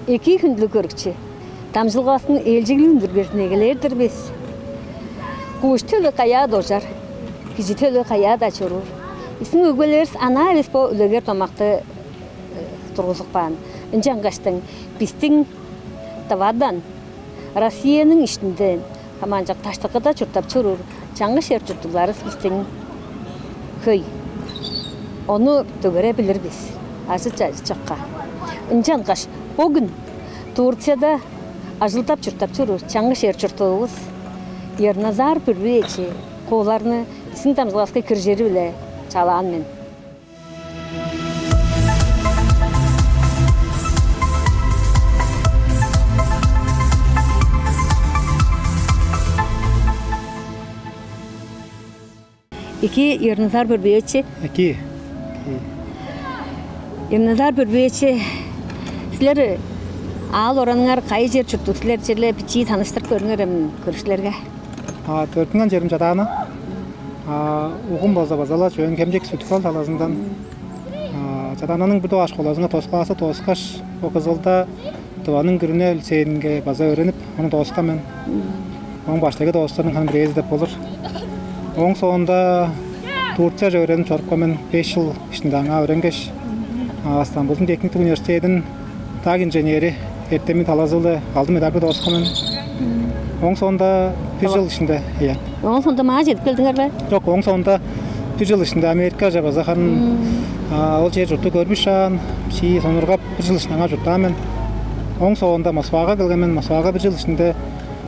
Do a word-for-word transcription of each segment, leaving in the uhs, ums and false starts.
Эки хүндүлүг көрүкчү, дамчылгавыстың ээлчеглиг үндүрбезин эгелээр-дир бис. Куш төлү каяа дожар, кижи төлү каяа-даа чоруур. Бистиң өгбелеривис анаа эвес бо үлегер домакты тургузуп каан. Ынчангаштың бистиң Тывадан, Россияның иштинден, ам ынчап даштыкыда чурттап чоруур чаңгыс чер чурттугларывыс бистиң хөй. Ону дөгере билир бис, ажы-чажы чокка. Ынчангаш бөгүн Турцияда ажылдап чурттап чоруур чаңгыс чер чурттуувус Ерназар Бүрбү эчи Кууларны бистиң дамчылгавыска киржири-биле чалаан мен. Эки, Ерназар Бүрбү эчи. Эки. Ерназар Бүрбү эчи, силер аал ораныңар кайы чер чурттуг силер, черле бичии таныштырып көрүңер эм көрүкчүлерге. А, төрүттүнген черим Чадаана. А, угум болза база-ла Чөөн-Хемчик, Сүт-Хөл талазындан. А, Чадаананың бир дугаар школазынга тос класты дооскаш, бо Кызылда Тываның күрүне лицейинге база өөренип, ону дооскан мен. Ооң баштайгы доостарының ханы бирээзи деп болур. Ооң соонда Турцияже өөренип чорупкан мен, беш чыл иштинде аңаа өөренгеш, а, Стамбулдуң техниктиг университедин дак инженери эртемин талазы-биле алдын медальга дооскан мен. Ооң соонда бир чыл иштинде, ийе. Ооң соонда маа чедип келдиңер бе? Жок, ооң соонда бир чыл иштинде Америкаже база харын, а, ол чер чуртту көрбүшаан, шии сонургап, бир чыл иштинде аңаа чурттаан мен. Ооң соонда Москвага келген мен. Москвага бир чыл иштинде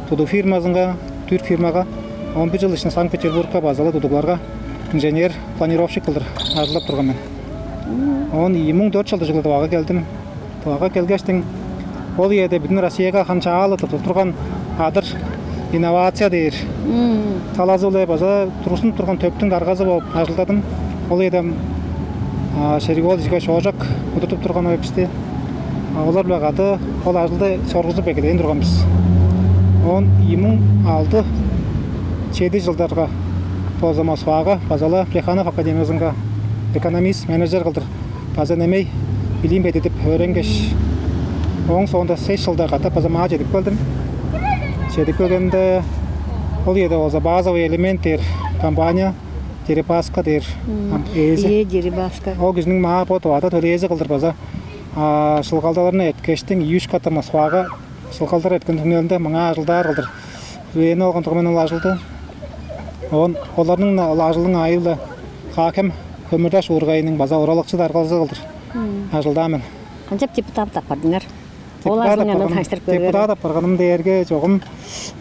тудуг фирмазынга, түрк фирмага, оон бир чыл иштинде Санкт-Петербургка база-ла тудугларга инженер-планировщик кылдыр ажылдап турган мен. Оон ийи муң дөрт чылдыг чылда Тывага келдим. Тывага келгештиң, ол үеде бүдүн Россияга ханы чаалы тыптып турган адыр, инновация дээр талазы-биле база тургузунуп турган төптүң даргазы болуп ажылдадым. Ол үеде, а, Шериг-оол Ижикович Ооржак удуртуп турган ол бисти. А, олар-биле кады ол ажылды чоргузуп эгелээн турган бис. Оон ийи муң алды, чеди чылдарга болза Москвага, база-ла Плеханов академиязынга экономист, менеджер кылдыр база немей билиим бедидип, өөренгеш, ооң соонда сес чылда катап база маа чедип келдим. Чедип келгенде, ол үеде болза «Базовый элемент» дээр компания, «Дерипаска» дээр, ам, ээзи. Ийе, «Дерипаска». Ол кижиниң маа бо Тывада төлээзи кылдыр база, а, шылгалдаларны эрткештиң, ийи-үш катап Москвага шылгалдар эрткен түңнелинде маңаа ажылдаар кылдыр үени алган турган мен ол ажылды. Оон оларның-на ол ажылының аайы-биле Каа-Хем көмүр-даш уургайының база оралакчы даргазы кылдыр ажылдаан мен. Канчап депутат апардыңар? Ол депутат ажылыңарны апарганым, таныштырып көрүңер. Депутат апарганым дээрге чогум,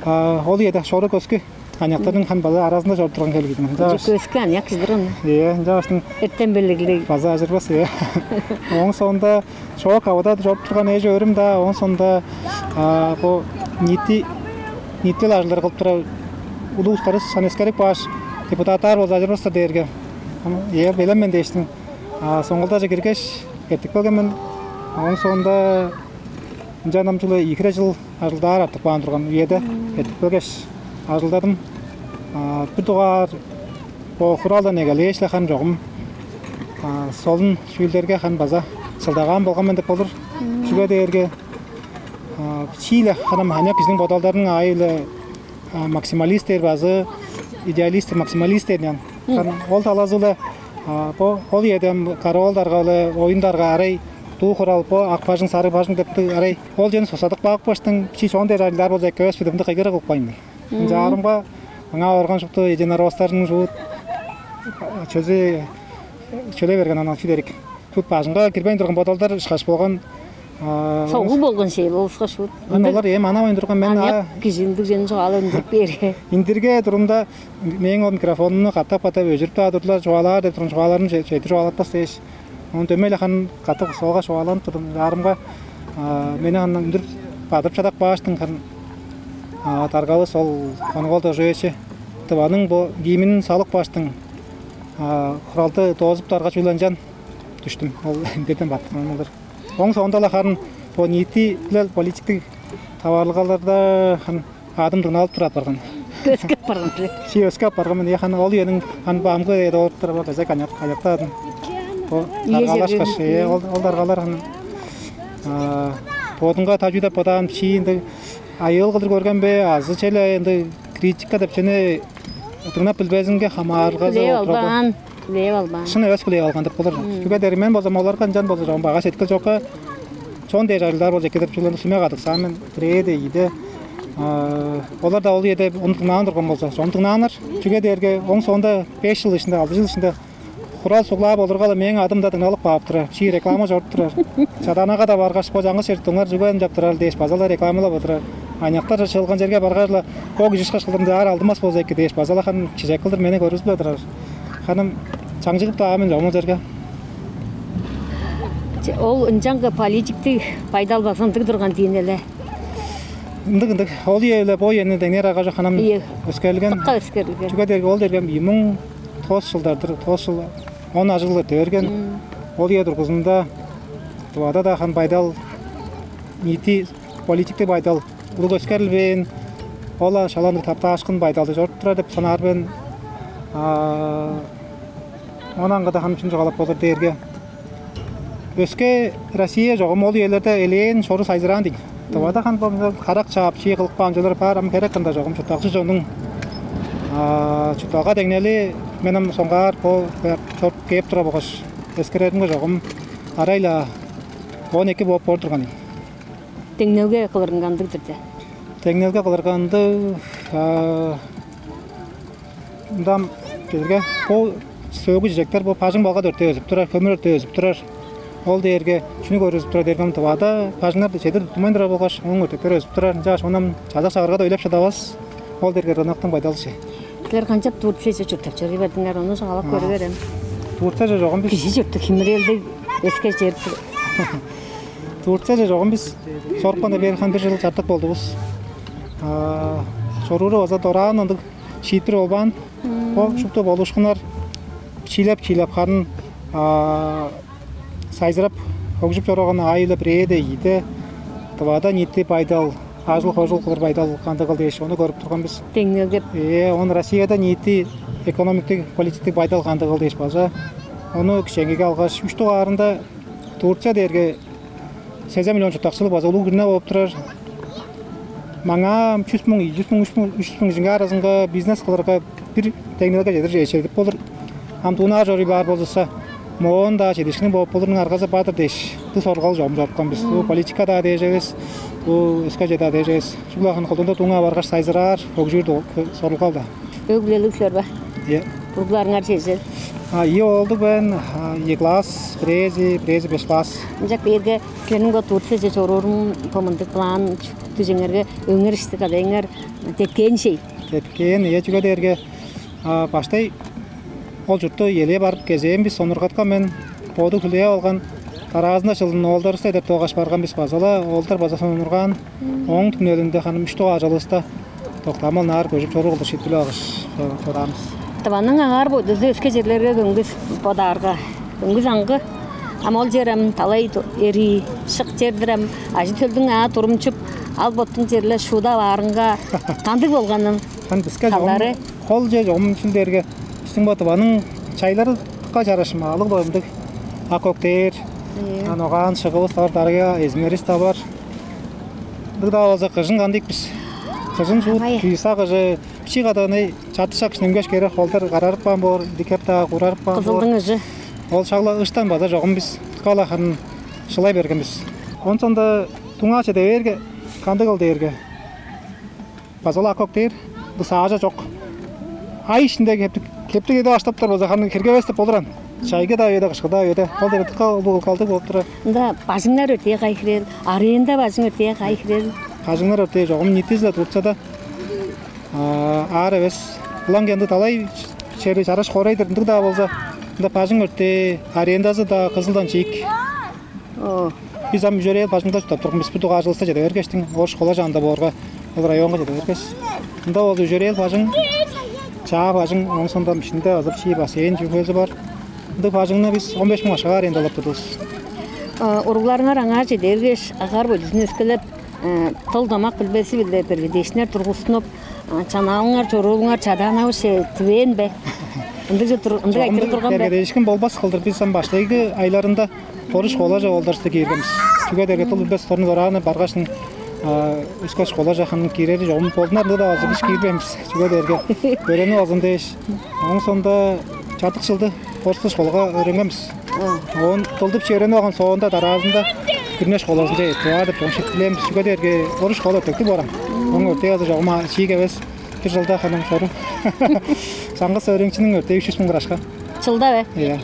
а, ол үеде шору көскү аныяктарның ханы база аразында чоруп турган хевирлиг ийин. Ынча көскү аныяк кижи турган. Ийе, ынча баштың эртем белеглиг. База ажырбас, ийе. Ооң соонда шоок-авада чоруп турган эш-өөрүм-даа, ооң соонда, а, бо ниити, ниитилел ажылдары кылып турар улуг улустарывыс, аны эскерип кааш, депутаттаар болза ажырбас-тыр дээрге, ам, ийе, белен мен дээштиң. А, Соңгулдаже киргеш, эртип келген мен. Ооң соонда ынчан ам чүгле ийи хире чыл ажылдаар артып каан турган үеде эртип келгеш, ажылдадым. А, бир дугаар бо хуралдан эгелээш-ле харын чогум, а, солун чүүлдерге харын база чылдагаан болган мен деп болур. Чүге дээрге, а, чииле харын ам аныяк кижиниң бодалдарының аайы-биле, а, максималист дээр база, идеалист, максималист дээр ынчан. Харын ол талазы-биле, а, бо, ол үеде ам Кара-оол дарга-биле Оюн дарга арай, дуу хурал, бо Ак бажың, Сарыг бажың деп арай, ол черни соксадып каапкаштың, бичии чон дээш ажылдаар болза эки эвес бе деп мындыг кыйгырыг кылып каайн мен. Ынчаарымга аңаа барган шупту единороссчуларның шуут, а, чөзү, чөлей берген, анаа чүү дээрик. Шуут бажыңга кирбейн турган бодалдар ышкаш болган, а, согул болган шээл, ол ышкаш шуут. Ам олар эм анавайн турган мен, аныяк, а, кижи ындыг чүвени чугаалап үндүрүп бээрге. Үндүрген турумда мээң ол микрофонумну катап-катап өжүрүп-даа турдулар, чугаалаар деп турган чугааларым че-, чеди чугаалатпас дээш. Оон дөмей-ле харын катап солга чугааланып турдум. Ынчаарымга, а, мени харын үндүрүп бадырып чадап кааштың харын, а, даргавыс ол Хонук-оол Доржуевич Тываның бо гимнин салып кааштың, а, хуралды доозуптарга чүгле ынчан дүштүм. Ол үндерден баттырган болур. Ооң соонда-ла харын бо ниитилел политиктиг таварылгаларда харын адым дыңналып турар апарган. Өске апарган силер. Шии өске апарган мен, э, харын ол үениң харын бо амгы эде олуруптар бо кезек аныяк, аныяктаадым. Бо, ийе, даргалашкаш, э, ол, ол даргалар харын, а, Бодунга тажы деп бодаан чии ындыг айыыл кылдыр көрген бе, азы черле ындыг критика деп чүнү дыңнап билбезинге хамаарылгазы. Билип албаан, билип албаан. Шын эвес билип алган деп болур. Чүге дээрге мен болзам оларга ынчан болза чогум багаш эткил чокка чон дээш ажылдаар болчу эки деп чүглени сүме кадыксаан мен бирээде ийде. Олар да ол ийеде ону дыңнаан турган болза, чон дыңнааннар. Чүге дээрге оң соонда беш чыл ишинде, алды чыл ишинде хурал суглаап олургала мээң адым-даа дыңналып каап турар. Чии реклама чоруп турар. Чадаанага-даа баргаш, бо чаңгыс чер туңар чүге ынчап турар дээш база-ла рекламалап олурар. Аныяктар чыылган черге баргаш-ла бо кижи ышкаш кылдыр ынчаар алдымас болза эки дээш база-ла харын чижек кылдыр мени көргүзүп-ле турар. Ханым чаңчыгып-даа мен чогум ол черге. Че, ол ынчангы политиктиг байдал база ындыг турган диин эле. Ындыг ындыг. Ол ийе эле бо ийени деңнээр арга жок ханым. Ийе. Өскерилген. Тыкка өскерилген. Чүге дээрге ол дээрге ийи муң тос чылдардыр, тос чыл он ажыглы дээрген. Ол ийе тургузунда Тывада-даа хан байдал нийти политиктик байдал улуг өскерилбээн, ол шаландыр таптаашкын байдалды чоруп турар деп санаар мен. Онан када ханы чүн чугаалап болур дээрге өске Россия чогум ол үелерде элээн шору сайзыраан дейн. Тывада хан карак чаап чии кылып каан чүлер баар ам херек кында чогум чурттакчы чонуң чуртталга деңнели мен ам соңгаар бо чоруп кээп тура болгаш эскереримге чогум арай-ла он эки бооп боор турган ийин. Деңнелге кылырынга ындыг-дыр де. Деңнелге кылырга ындыг. Мындан келирге бо сөөгү чижектер бо бажың балга өртээ өзүп турар, көмүр өртээ өзүп турар. Ол дээрге чүнү көргүзүп турар дээрге Тывада бажыңнар чедир туттунмайн турар болгаш ооң өртектери өзүп турар. Ынчангаш ону чазак чагыргада ойлап шыдавас. Ол дээрге рыноктуң байдалчы. Силер канчап Турцияже чурттап чоруур бардыңар, ону чугаалап көрүңерем. Турцияже чогум бис. Кижи чуртту химирээлдиг өске чер. Турцияже чогум бис чорупканда бээр хан бир жыл чартык болдувус. Чорууру база дораан ындыг шиитпир болбаан. Бо шупту болушкуннар чиилеп-чиилеп харын сайзырап хөгжүп чорууган аайы-ла бирээде ийиде Тывада ниити байдал, ажыл-хожул кылыр байдал кандыгыл дээш ону көрүп турган бис. Деңнелгеп. Ээ, он Россияда ниити экономиктик, политиктик байдал кандыгыл дээш база ону кичээнгейге алгаш, үш дугаарында Турция дээрге сезен миллион чурттакчылыг база улуг күрүне болуп турар. Маңаа чүс муң, ийи чүс муң, үч муң, үч чүс муң кижиниң аразынга бизнес кылырга бир деңнелге чедир эчедип болур. Ам дуунаар чоруй баар болзуса, моон-даа чедишкиниң бооп болурунуң аргазы бадыр дээш, бу сорулгал чогум чорупкан бис. Бу политика-даа дээш эвес, бу өске чеде-даа дээш эвес. Чүгле хан колдуунда дууңаа баргаш сайзыраар, хөгжүүр сорулгал-даа. Өг-бүлелиг силер бе? Ийе. Уругларыңар чежел? А, ийи оолдуг мен, ийи класс, бирээзи, бирээзи беш класс. Ынчак бээрге силерниң бо Турцияже чоруурун бо мындыг план дүжеңерге өңер ишти кадайыңар деткээн шей. Деткээн, ийе, чүге дээрге баштай ол чуртту элээ барып кезээн бис сонургаткан мен боду хүлээп алган дараазында чылын оолдарывысты эдертип алгаш барган бис база-ла оолдар база сонургаан. Ооң түңнелинде ханым үш дугаар чылывыста доктаамал наар көжүп чоруур кылдыр шиитпилип алгаш чораан бис. Тываның агаар бойдузу өске черлерге көңгүс бодаарга көңгүс аңгы. Ам ол чер ам талай эрий, шык чер-дир ам, ажы-төлдүң аа турумчуп, ал боттуң черле шуудап аарынга кандыг болганын. Хан биске халдары. Хол же чогум чүл дээрге бистиң бо Тываның чайларга чараш маалыг боомдуг. Ак көк дээр, ан огаан шыгывыс тавар дарыга эзимнерис тавар. Ындыг-даа болза кыжын кандык бис? Кыжын шуут кыйса кыжы бичии кадааны чатышак шимгеш кээрер холдар карарып каан боор, дикеп-даа курарып каан боор. Кызылдың ыжы. Ол шагла ыштан база чогум бис кала харын шылай берген бис. Онсонда туңаача дээрге кандыгыл дээрге база-ла ак көк дээр, бысаажа чок. Ай ишинде кептиг кептиг эде баштаптар база харын киргевес деп болуран. Чайгы-даа үеде, кышкы-даа үеде ол дээрге дыка улуг калдыг болуп турар. Ында бажыңнар өртээ кайы хирел, арыйында бажың өртээ кайы хирел. Бажыңнар өртээ чогум ниитизи-ле Турцияда аар эвес. Улам кенди далай чери чараш хорайдыр ындыг-даа болза, ында бажың өртээ, арендазы-даа кызылдан чиик. Бис ам үжерээл бажыңда чурттап турган бис бу дугааржылыста чеде бергештиң ол школа чаанда боорга ол районга чеде бергеш. Ында болза үжерээл бажың, чаа бажың, оон сондон ишинде азып чии бассейн чүвези бар. Ындыг бажыңны бис он беш муң акшага арендалап турдувус. Уругларыңар аңаа чеде бергеш, агаар бойдузун өскелеп, тыл домак билбеси-биле бергедээшиннер тургустунуп, чанаалыңар, чоруулуңар чадаанавыш түвээн бе? Ындыг же тур, ындыг айтырыг турган бе? Бергедээшкин болбас кылдыр бис ам баштайгы айларында Орус школаже олдарысты кииргенбиз. Чүге дээрге дыл билбес улустарның дорааны баргаш, өске школаже харын киирери чогум болдунар, ындыг-даа болза бис киирбейн бис. Чүге дээрге өөренип алзын дээш. Ооң соонда чартык чылды орустуг школага өөренген бис. Оон дылды бичии өөренип алган соонда, дараазында Күрүне школазынче эртип аар деп чогум шиитпирлээн бис. Чүге дээрге орус школа өртектиг боор аан. Оон өртээ база чогум чиик эвес. Бир чылда харын шору. Чаңгыс өөреникчиниң өртээ үш чүс муң кырашка. Чылда бе? Ийе.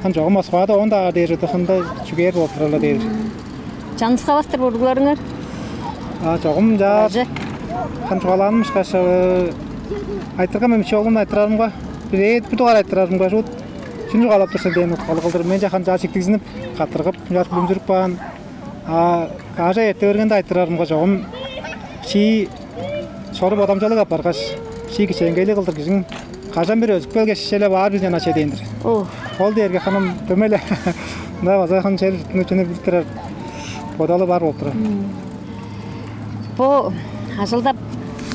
Хан чогум Москвада оон-даа дээр чыдыхында чүгээр болуп турар-ла дээр. Чаңгыс кавастыр бургларыңар? А чогум жаар. Хан чугаалааным ышкаш, айтырган мен бичии оглумну айтырарымга, бир эът бир дугаар айтырарымга, шуут чүнү чугаалап тур сен дээн уткалыг кылдыр. Мен жахан жаа чиктигзинип, каттыргып, жаа бүлүмзүрүп каан. А кажа эрте бергенде айтырарымга чогум, чи чору бодамчалыг апаргаш, чи кичээнгейлиг кылдыр кижиң кажан бир өзүп келгеш, шелеп аар бир чана че дээн-дир. Ол дээрге ханым дөмей-ле мында база хын чер чүнү билип турар бодалы бар болуп турар. Бо ажылдап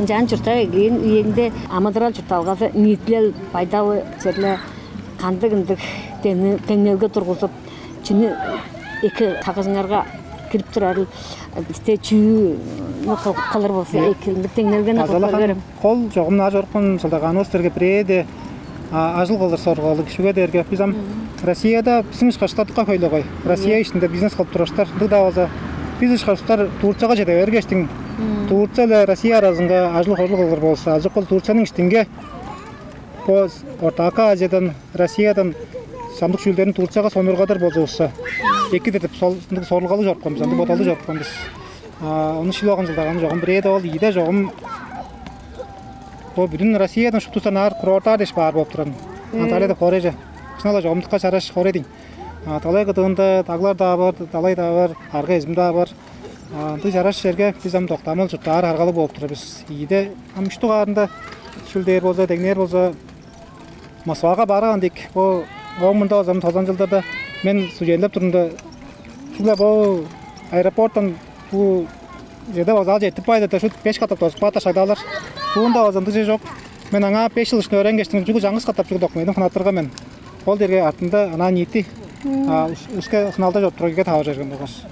ынчаан чурттап эгелээн үеңде амыдырал чуртталгазы ниитилел байдалы черле кандыг ындыг деңнелге тургузуп, чүнү эки сагыжыңарга кирип турарыл, бисте чүү кылыр болза, эки ындыг деңнелгени кылып көрүңер. Кол чогум наа чорупкан чылдагаанывыс дээрге бирээде ажыл кылыр соргалыг. Чүге дээрге бис ам Россияда биздин ышкаштар дыка хөйлөгөй. Россия ишинде бизнес кылып тургуштар ындыг-даа болза, биз ышкаштар Турцияга чеде бергештиң, Турция биле Россия аразынга ажыл-хожул кылыр болза, ажык болза Турциянын иштинге бо Ортаакы Азиядан, Россиядан чамдык чүүлдерин Турцияга сонургадыр болзувусса, эки-дир деп сол ындыг сорулгалыг чорупкан бис, ындыг бодалдыг чорупкан бис. Ону шилип алган чылдаган чогум бирээде ол ийде чогум бо бүдүн Россиядан шуптуза наар курорттар дээш баар болуп турар. Анталия деп хоорайже. Шынала чогумдукка чараш хоорай дейн. Далай кыдыында даглар-даа бар, далай-даа бар, арга эзим-даа бар. Ындыг чараш черге бис ам доктаамал чурттаар аргалы болуп турар бис. Ийде ам үш дугаарында шүл дээр болза, деңнээр болза, Москвага барган дейк. Бо ооң мында болза ам тозан чылдарда мен студенттеп турумда, чүгле бо аэропорттан бу жерде вокзалче эртип каайда шут беш катап тозуп каапты шагдаалар. Буунда база ындыг чүве чок. Мен аңаа беш чыл ишин өөренгештиң чүгле чаңгыс катап чүгле документим хынаттырган мен. Ол дерге артында анаа ниити өске сыналда чоруп турарга тавар берген болгаш.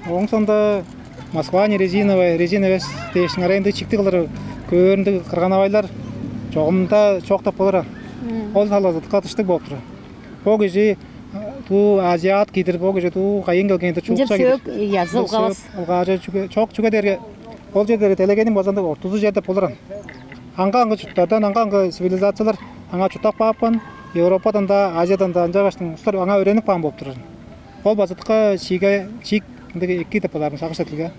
Ооң соонда Москва не резиновая, резина эвес дээштиң арай ындыг чикти кылыр көөрүндүг кырган-авайлар чогумда чок деп болур. Ол талазы катыштыг болуп турар. Бо кижи дуу азиат кидир, бо кижи дуу кайын келгенде чуукча кидир. Сөк язы ылгавас. Ылгааже чүге чок чүге дээрге ол чер дээрге делегениң база ындыг ортузу чер деп болуран. Аңга-аңгы чурттардан, аңга-аңгы цивилизациялар аңаа чурттап каапкан, Европадан-даа, Азиядан-даа ынчаагаштың улустар аңаа өөренип каан болуп турар. Ол база дыка чиге чиик ындыг эки деп боларын сагыш сеткилге.